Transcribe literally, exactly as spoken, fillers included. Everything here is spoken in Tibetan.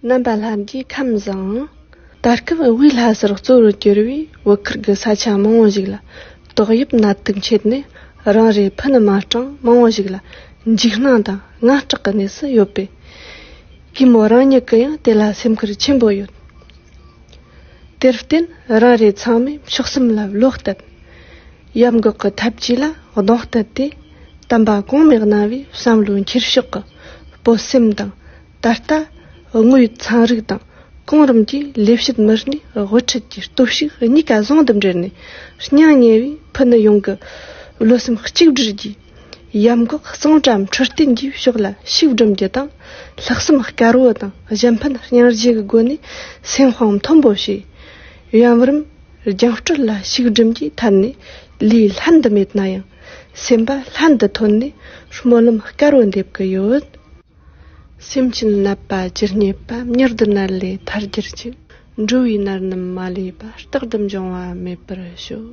རྣམ་པ་ལྷ་འདྲེ་ཁམས་བཟང་། ད་སྐབས་དབུས་ལྷ་སར་གཙོ་བོར་གྱུར་བའི་བོད་ཁུལ་གྱི་ས་ཆ་མང་བོ་ཞིག་ལ་ཏོག་དབྱིབས་ནད་དུག་མཆེད་ནས་རང་རེའི་ཕུ་ནུ་མ་གྲངས་མང་བོ་ཞིག་ལ་འཇིགས་སྣང་དང་དངངས་སྐྲག་གི་གནས་སུ་ཡོད་པས། གུས་མོ་རང་ཉིད་ཀྱིས་ཡང་དེ་ལ་སེམས་ཁུར་ཆེན་པོ་ཡོད། དེར་བརྟེན་རང་རེ་ཚང་མས་མཆོག་གསུམ་ལ་བློ་གཏད། ཡམ་འགོག་གི་ཐབས་ཇུས་ལ་གདོང་གཏད་དེ། དམ་པ་གོང་མས་གནང་བའི་བསམ་བློའི་འཁྱེར་ཕྱོགས་ཀྱི་སྤོབས་སེམས་དང་། ད་ལྟ་དངོས་ཡོད་ཚན་རིག་དང་གོང་རིམ་གྱི་ལས་བྱེད་མི་སྣའི་དབུ་ཁྲིད་ཀྱི་སྟོབས་ཤུགས་གཉིས་ཀ་ཟུང་དུ་འབྲེལ་ནས། སྙིང་ཉེ་བའི་ཕུ་ནུ་ཡོངས་ཀྱི་བློ་སེམས་གཅིག་སྒྲིལ་གྱིས། ཡམ་འགོག་གཙང་སྦྲ་འཕྲོད་བསྟེན་གྱི་ཕྱོགས་ལ་ཤུགས་སྒྲིམ་རྒྱུ་དང་། ལྷག་བསམ་དཀར་བོ་དང་གཞན་ཕན་སྙིང་རྗེ་གི་སྒོ་ནས་སེམས་དཔང་མཐོན་པོ་བྱས། ཡམ་རིམས་རྒྱང་སྐྲོད་ལ་ཤུགས་སྒྲིམ་གྱི་ཐད་ནས་ལུས་ལྷན་དུ་མེད་ན་ཡང་། སེམས་པ་ལྷན་དུ་ཐོན་ནས་སྨོན་ལམ་དཀར་བོ་འདེབས་ཀྱི་ཡོད། སེམས་ཅན་ནད་པ་ཇི་སྙེད་པ། མྱུར་དུ་ནད་ལས་ཐར་གྱུར་ཅིག་འགྲོ་བའི་ནད་རྣམས་མ་ལུས་པ། རྟག་ཏུ་འབྱུང་བ་མེད་པར་ཤོག